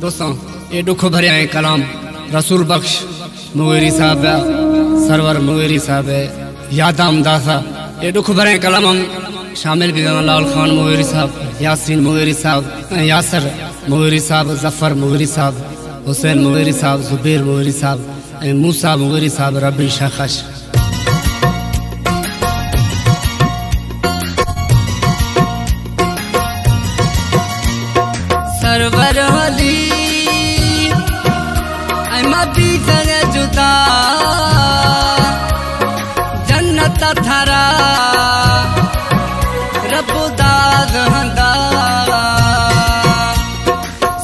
دوستاں، اے ڈکھ بھریں کلام رسول بخش مغیری صاحب ءِ، سرور مغیری صاحب ءِ یاد ءَ ہم داسا۔ اے ڈکھ بھریں کلام ہم شامل بیتگ اَنت لال خان مغیری صاحب، یاسین مغیری صاحب، یاسر مغیری صاحب، ظفر مغیری صاحب، حسین مغیری صاحب، زبیر مغیری صاحب، اے موسیٰ مغیری صاحب، ربی شاخش۔ سرور علی، اے ما بیتگ جدا، جنت تھرا رب داد ہندا۔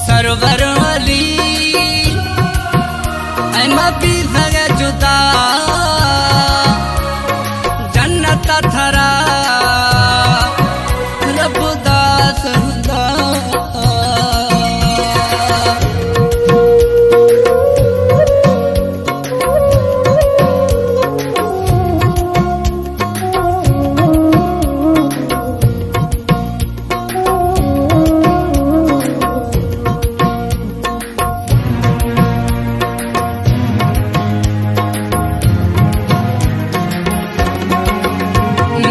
سرور علی، اے ما بیتگ جدا، جنت تھرا رب داد ہندا۔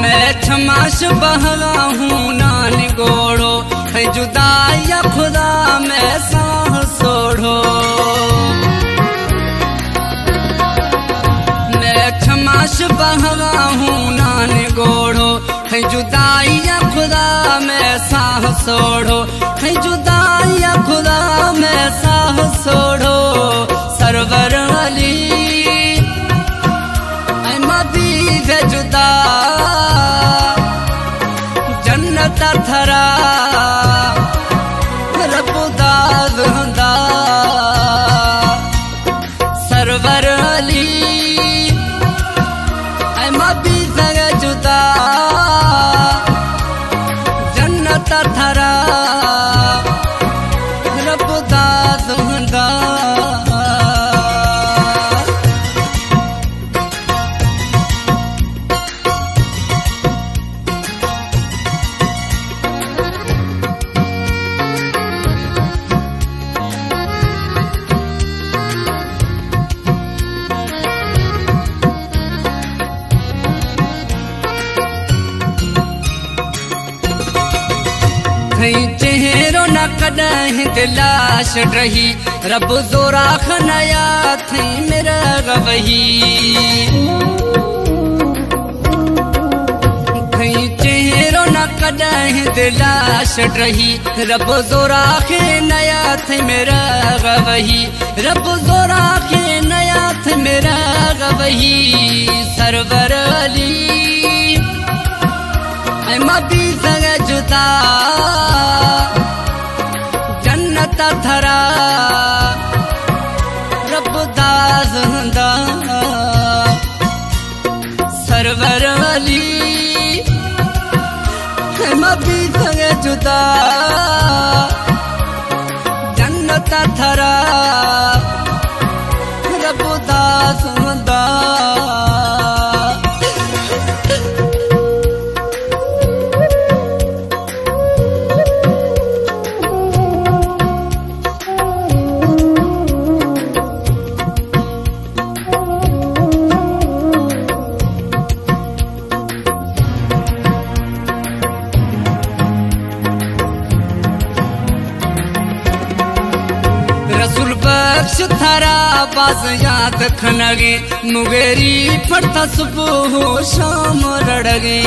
میں چماش بہگا ہوں نان گوڑو، ہے جدائی خدا میں ساہ سوڑو۔ میں چماش بہگا ہوں نان گوڑو، ہے جدائی خدا میں ساہ سوڑو، ہے جدائی خدا میں ساہ سوڑو۔ سرور علی، اے ما بیتگ جدا، جنت تھرا رب داد ہندا۔ سرور علی، اے ما بیتگ جدا، جنت تھرا رب داد ہندا۔ تھئی چہرو نہ کدہ دلاش رہی، رب زورا خنایا تھئی میرا گوہی۔ تھئی چہرو نہ کدہ دلاش رہی، رب زورا خنایا تھئی میرا گوہی۔ رب زورا خنایا تھئی میرا گوہی۔ سرور علی، اے ما بیتگ جدا، جنت تھرا رب داد ہندا۔ سرور علی، اے ما بیتگ جدا، جنت تھرا رب داد ہندا۔ رسول بخش تھارا باز یاد کنگے، مغیری پڑتا صبح و شام رڑگے۔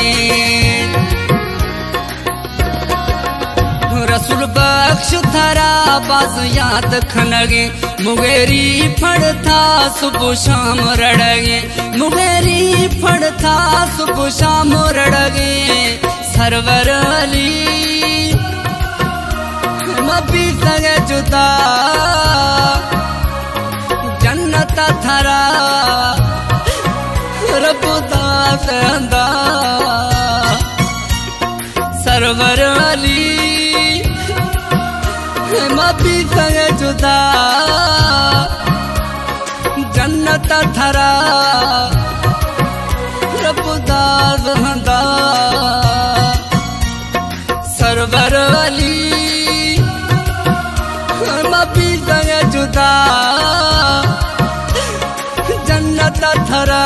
رسول بخش تھارا باز یاد کنگے، مغیری پڑتا صبح و شام رڑگے، مغیری پڑتا صبح و شام رڑگے۔ سرور علی، ما بیتگ جدا، جنت تھارا رب داد ہندا۔ سرور علی، ما بیتگ جدا، جنت تھارا رب داد ہندا۔ سرور علی، بیزنگ جدا جنت تھرا۔